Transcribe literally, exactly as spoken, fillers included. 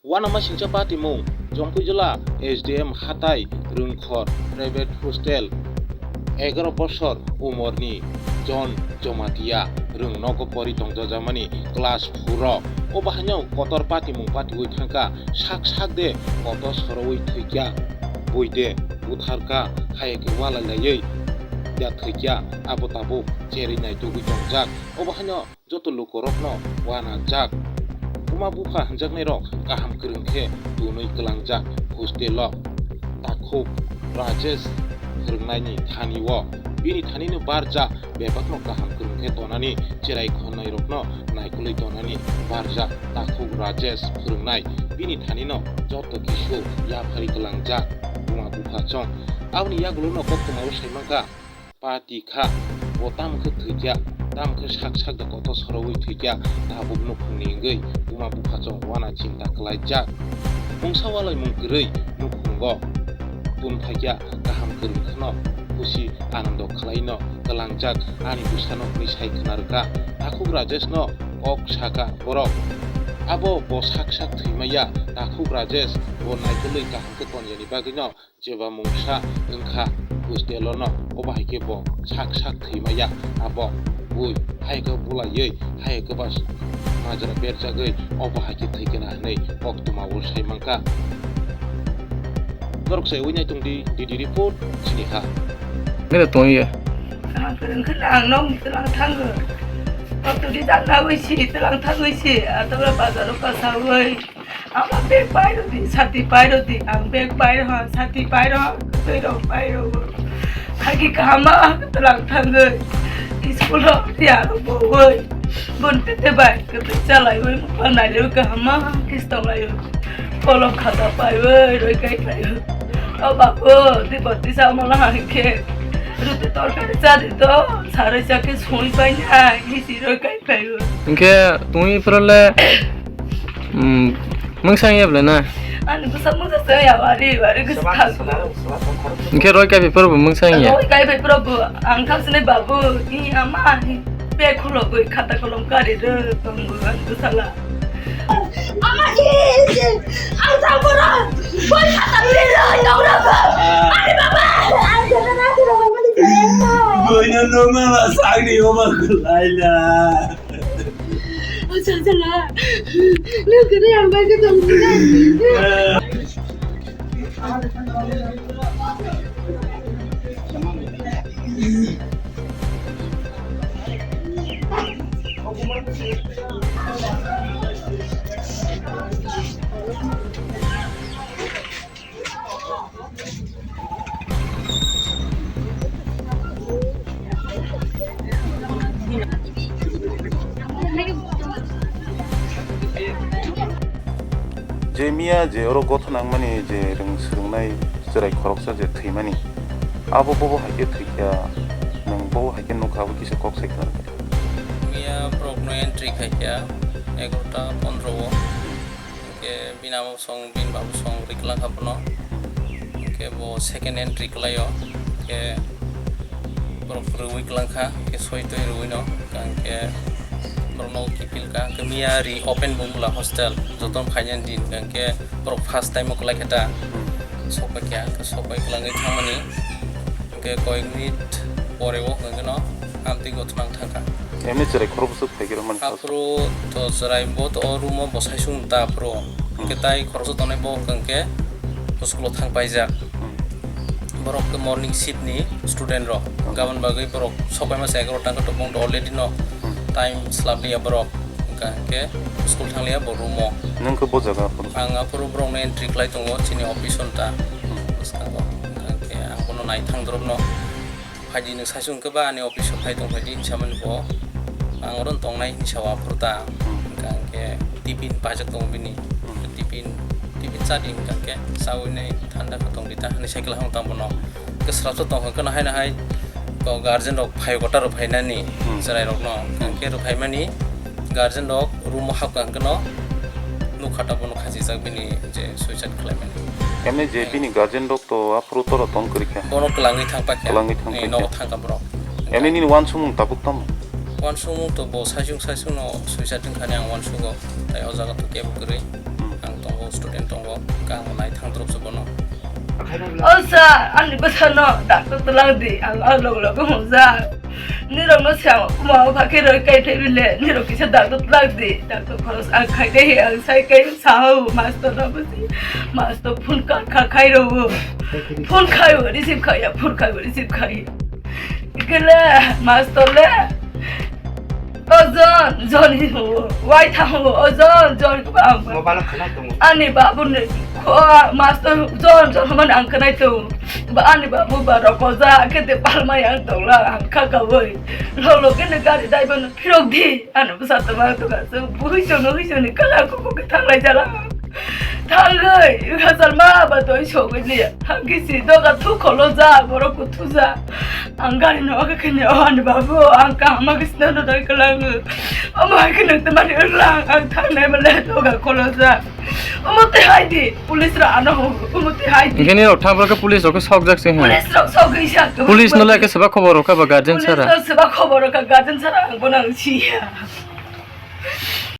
Uanamasingcha patimung, Jompuijala S D M hatai, Rwngkhor, private hostel, egaroh bosor umorni John Jomatia, rwng nogo pori tongjakmani class four o. O bahaino kotor patimung patiwi thangkha, sak sak de kotor sorowi thwikha, bui de butharkha, hai khe walai laiwi ya thwikha, abo tabuk cherwi naitugwi tongjak. O bahaino joto lukurokno uanajak. Buma bupha hwnjaknairok kaham kwrwng khe tunwi kwlangjak hostel-o. Takhuk Rajesh phwrwngnaini thani-o bini thanino barja bebakno kaham kwrwng khe tonani, cherai khonnairokno naikolwi tonani barja. Takhuk Rajesh phwrwngnai bini thanino joto kisu yapharwi kwlangjak buma bupha chong. Aboni yagulono koktwmao sai mankha. Pati kha, bo tamo khe thwikya, tamo khe sak sak da kotor sorowi thwikya, tabuk nukhungni wngwi buma bupha chong uana chinta kwlaijak. Mungsa walaimung kwrwi nukhungo tun phaikya, kaham kwrwng kheno khusi anando khwlaino kwlangjak ani bwsano hwnwi sai khna rwkha. Takhuk Rajesh no kok sakha borok. Abo bo sak sak thwimaya, Takhuk Rajesh bo naikolwi kaham khe tonyani bagwino jeba mungsa wngkha hostel-o no, obo hai khe bo sak sak thwimaya, abo bui hai khe bulaiwi hai khe bas majra berjagwi obo hai khe thwikhe na hwnwi koktwmao sai mankha. Norok se ui nai tong di, D D report chini ha. Nere tong ye. Ang kwrwng khe ang nok ni twlang thango. Kok twi rijak na ui si twlang thangwi si. Atok bazar o kasaui. Ama bag pairodi, sati pairodi, ang bag pairo ha, sati pairo ha, twi rok pairo. Hagi kahama twlang thangwi. School rok ya ro boi. Bon tete bai, kete chalai bai, mukha nai le kahama kis tonglai. Kolom khata pai bai, roi kai pai. O babu, di boti sa mala hangke. Ruti torkari chadi to, sarai chake sui pai nai, hisi roi kai pai. Hingke twi phirole, mm, mungsang ya bole na? Ani bwsa mungsa se ya wari, wari kisa thang. Hingke roi kai phirbo mungsang ya? Roi kai phirbo, ang thang sini babu, i ama, i pe khulo goi khata kolom kari re, tong goi ani bwsala. Ama, i, i, ang thang boro, goi khata le re, yong re, ani baba, ani baba, ani baba, ani baba. Goi no no mama sangni oma khulaila. Acha, acha, la. Lo kene yang bai ke tong sini. Je miya je oro gotho nangmani je rwng swrwngnai chwrai khoroksa je thwimani, abo bobo hai khe thwikha, nwng bobo hai khe nukha, abo kisa kok sai khna rwkha. Miya borokno entry khaikha egarota pondro o. Hingke bini ama bosong, bini baba bosong rwi kwlangkha bono. Hingke bo second entry kwlaio. Hingke borok rwi kwlangkha, hingke soi toi rwino. Hingke borokno kipilka, hingke miya ri open bo wngla hostel. Jotono khainani din, hingke borok first time o kwlaikha ta. Sokpaikha, hingke sokpai kwlangwi thangmani. Hingke koi minute pore o hwnkheno amtwi gotho nang thangkha. Emni chwrai khorokbwswk phaikhe rwmani. Aphuru to chwrai bo to o room o bo saisung ta aphuru. Hmm. Hwnkhe tai khoroksa tongnai bo hwnkhe school o thang paijak. Hmm. Borok khe morning shift ni student rok. Hmm. Gabon bagwi borok sokpaima se egarota wngkha to bong to already no Hmm. time slap liya borok. Hwnkha hwnkhe school thang liya bo room o. Nwng khe bo jaga aphuru? Ang aphuru borok no entry khlai tongo chini office o ta. Hmm. Bwskango. Hwnkha hwnkhe ang bono nai thang dorop no. Phaidi nwng saisung khe ba ani office o phai tong phaidi hinwi samani bo. Ang oro tongnai hinwi sao aphuru ta. Hmm. Hwnkha hwnkhe tiffin paijak tongo bini. Hmm. Tiffin, tiffin chadi hwnkha hwnkhe chaui nai thanda khe tongdi ta hinwi sai kwlai hwn tang bono. Hwnkhe swrapsa tong hwnkhe no haino hai ko guardian rok phai kota rok phainani Hmm. chwrai rokno. Hmm. Hwnkhe rw phaimani guardian rok room o hapkha hwnkhe no nukha ta bono khachijak bini je suicide khlaimani. Emni je Hai. bini guardian rok to aphuru toro tong kwrwi kha. Bono kwlangwi thang pakya. Kwlangwi thang Ni pakya. Nogo thangkha borok. Emni nini wansukmung tabuk tamo? Wansukmung to bo saisung saisung no suicide wngkhani ang wansugo. Tai o jaga to kebo kwrwi. Hmm. Ang tongo Sir, ani bwsano doctor twlang di, ang, ang log log humjak. Nirokno se ang kuma o phakhe roi kai thai bile, nirok kisa doctor twlang di, doctor khoros ang khai dai, ang sai kai sao, master no buji, master phone kha, kha khai ro, phone khai o, receive khai ya, phone khai o, receive khai. Kele, master le, O John, John hi ho, wai tha ho, o John, John ko ba ang. Mo balo khana tongo. Ani babu ni, ko, master John, John man ang khana to. Ba ani babu ba ro ko ja ke te pal mai ang tong la ang kha ka woi. Lo lo ke ne gari dai ban phirok di. Ani bwsa to ma to ka se bui jo no hi jo ni kala ko ko ke thang lai jala. Thangwi, ghasal ma ba toi sogwi liya. Hangki si doga thu kholo ja, borok kuthu ja. Ang gari no aga kene o ani babu, ang kaham ma kisna no dai kalang. Omo hai kene te mani ulang, ang thangnai ma le doga kholo ja. Omo te hai di, police ra ano ho, omo te hai di. Hingke nirok thang borok ke police rok ke sok jak se ha. Police rok sogwi sa. Police no le ke seba khobor rok ka ba guardian sara. Police no seba khobor rok ka guardian sara ang bono ang siya.